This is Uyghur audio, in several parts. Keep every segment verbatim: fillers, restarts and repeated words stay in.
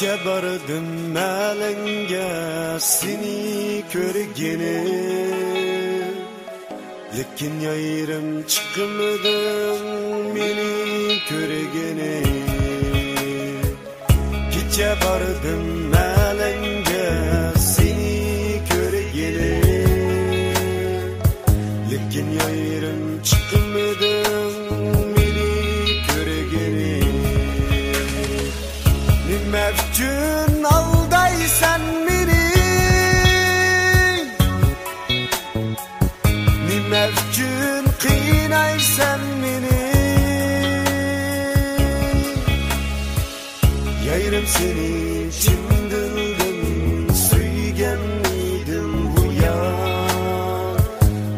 كېچە باردىم ئەلەڭگە سېنى كۆرگىنى، لېكىن يايرىم چىقمىدىڭ مېنى كۆرگىنى. كېچە باردىم ئەلەڭگە سېنى كۆرگىلى، لېكىن يايرىم چىقمىدىڭ مېنى كۆرگىلى. نېمە ئۈچۈن ئالدايسەن مېنى؟ نېمە ئۈچۈن قىينايسەن مېنى؟ يايرىم سېنى چىن دىلدىن سۆيگەن ئىدىم گويا.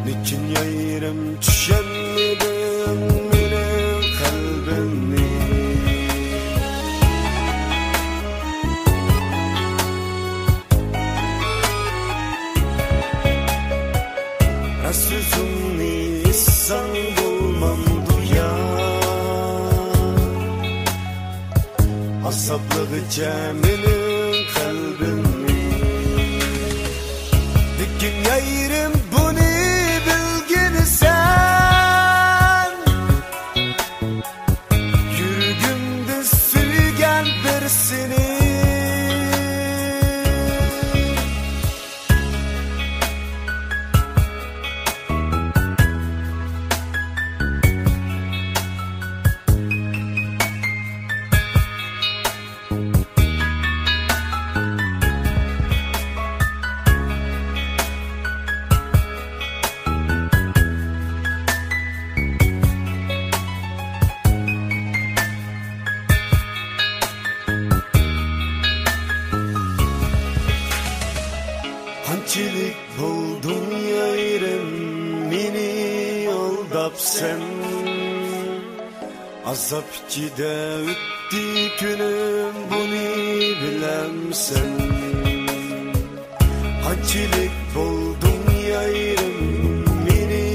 نېچۈن يايرىم چۈشەنمىدىڭ مېنىڭ قەلبىمنى؟ راست سۆزۈڭنى ئېيتساڭ بولمامدۇ يا؟ ئازابلىغىچە مېنىڭ قەلبىمنى. لېكىن يايرىم بۇنى بىلگىنىسەن، يۈرىكىمدە سۆيگەن بىرسىنى. قانچىلىك بولدۇڭ يايرىم، مېنى ئالداپسەن. ئازاب ئىچىدە ئۆتتى كۈنۈم، بۇنى بىلەمسەن؟ قانچىلىك بولدۇڭ يايرىم، مېنى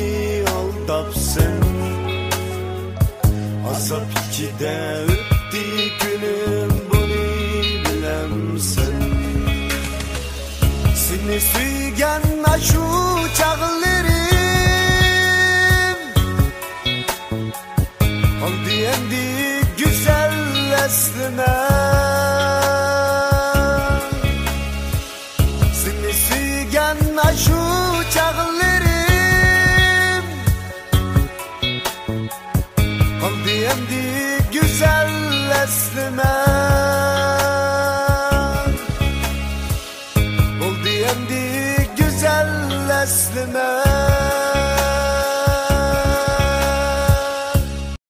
ئالداپسەن. ئازاب ئىچىدە ئۆتتى كۈنۈم، بۇنى بىلەمسەن؟ سېنى سۆيگەن ئاشۇ چاغلىرىم قالدى ئەمدى گۈزەل ئەسلىمە. سېنى سۆيگەن ئاشۇ چاغلىرىم قالدى ئەمدى گۈزەل ئەسلىمە. بولدى ئەمدى گۈزەل ئەسلىمە.